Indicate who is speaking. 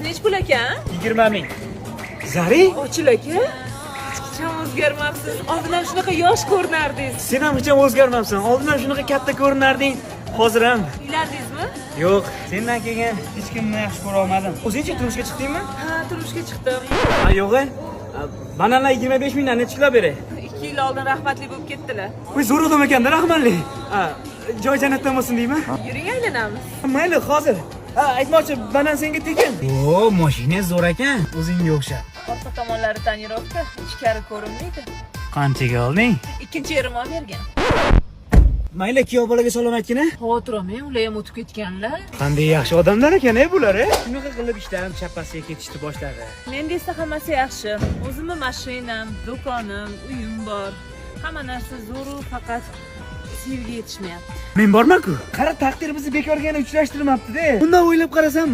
Speaker 1: Nechi pul ekan?
Speaker 2: 20 000. Zari.
Speaker 1: Ochil aka, hech qachon o'zgarmabsiz. Oldin ham shunaqa yosh ko'rinardingiz.
Speaker 2: Sen ham hech ham o'zgarmabsan. Oldin ham shunaqa katta ko'rinarding, hozir ham.
Speaker 1: Uylandingizmi?
Speaker 2: Yo'q, sendan keyin hech kimni yaxshi ko'ra olmadim. O'zingchi, turmushga chiqdingmi?
Speaker 1: Ha, turmushga chiqdim.
Speaker 2: Ha, yo'q. Bananlar 25 mingdan nechi kilo beray?
Speaker 1: 2 yil oldin rahmatli bo'lib ketdilar.
Speaker 2: Voy, zo'r odam ekanda rahmatli. Ha, joy jannatdan bo'lsin deyman.
Speaker 1: Yuring, aylanamiz.
Speaker 2: Mayli, hozir. Ha, aytmoqchi, banan senga tekin. O, mashina zo'r ekan, o'zingga o'xshab.
Speaker 1: Orqa tomonlari тонировка, ichkari ko'rinmaydi.
Speaker 2: Qanchaga olding?
Speaker 1: Ikkinchi erim olib bergan.
Speaker 2: Mayli, kuyov bolaga salom aytgin a.
Speaker 1: Xavotir olmang, ular ham o'tib ketganlar.
Speaker 2: Qanday yaxshi odamlar ekan e bular e. Shunaqa qilib ishlarim chappasiga ketishni boshladi.
Speaker 1: Menda esa hammasi yaxshi. O'zimni mashinam, do'konim, uyim bor. Hamma narsa zo'ru, faqat sevgi yetishmayapti.
Speaker 2: Men borman-ku. Qara, taqdir bizni bekorga yana uchrashtirmabdi-da. Bundan o'ylab qarasam,